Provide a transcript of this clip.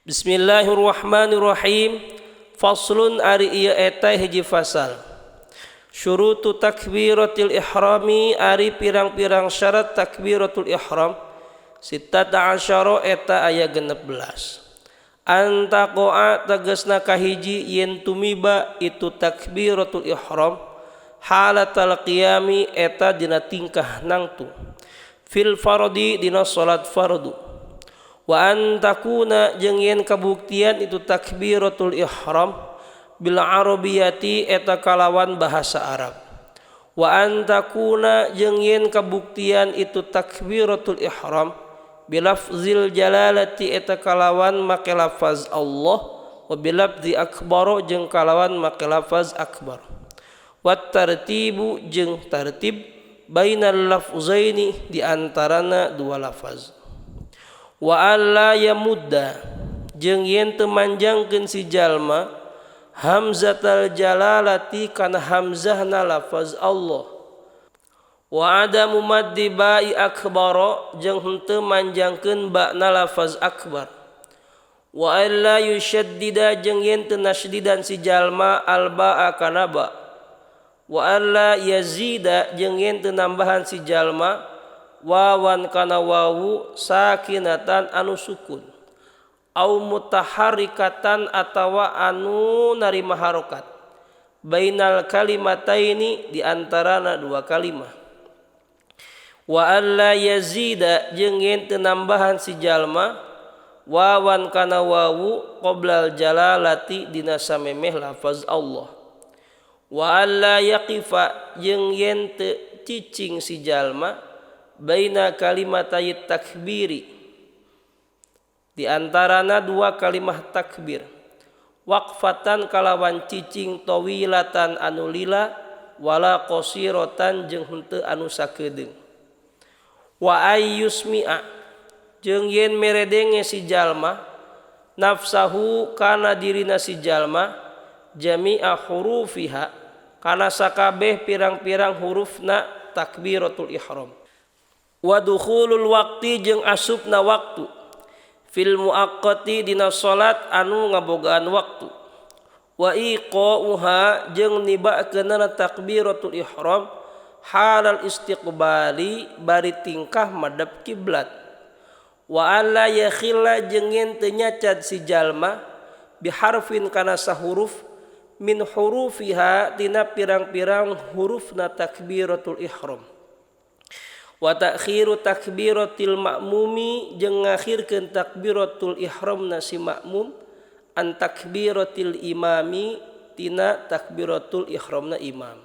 Bismillahirrahmanirrahim. Faslun ari ieu eta hiji fasal. Syurutu takbiratil ihrami ari pirang-pirang syarat takbiratul ihram sittata asyara eta aya 16. Antaqoa tegasna kahiji yen tumiba itu takbiratul ihram halatal qiyami eta dina tingkah nangtung fil fardi dina salat fardu. Wa antakuna jeung yen kabuktian itu takbiratul ihram bil arabiyati eta kalawan bahasa Arab. Wa antakuna jeung yen kabuktian itu takbiratul ihram bilafzil jalalati eta kalawan make lafaz Allah wa bilafzi akbar jeung kalawan make lafaz akbar. Wa tartibu jeung tartib bainal lafzaini di antarana dua lafaz. Wa alla yamudda jeung yen teu manjangkeun si jalma hamzatal jalalati kana hamzahna lafaz Allah. Wa adamu maddi ba'i akbar jeung henteu manjangkeun ba'na lafaz akbar. Wa alla yushaddida jeung yen teu nasdidan si jalma al ba'a kana ba. Wa alla yazida jeung yen teu nambahan si jalma wawan kana wawu sakinatan anu sukun au mutaharrikatan atawa anu narima harokat bainal kalimataini di antarana dua kalimah. Wa alla yazida jeung yen teu nambahan si jalma wawan kana wawu qoblal jalalati dina samemeh lafaz Allah. Wa alla yaqifa jeung yen teu cicing si jalma baina kalimatayit takbiri di antarana dua kalimah takbir waqfatan kalawan cicing tawilatan anu lila wala qasiratan jeung henteu anu sakedeung. Wa ayyusmi'a jeung yen meredenge si jalma nafsahu kana dirina si jalma jami'a hurufiha kana sakabeh pirang-pirang hurufna takbiratul ihram. Wa dukhulul waqti jeung asupna waktu fil muaqqati dina salat anu ngabogaan waktu. Wa iqa'uha jeung nibakeunana takbiratul ihram halal istiqbali bari tingkah madep kiblat. Wa alla yakhilla jeung yen teu nyacad si jalma biharfin kana sahuruf min hurufiha tina pirang-pirang hurufna takbiratul ihram. Wa ta'khiru takbiratil ma'mumi jeung ngakhirkeun takbiratul ihramna si ma'mum an takbiratil imami tina takbiratul ihramna imam.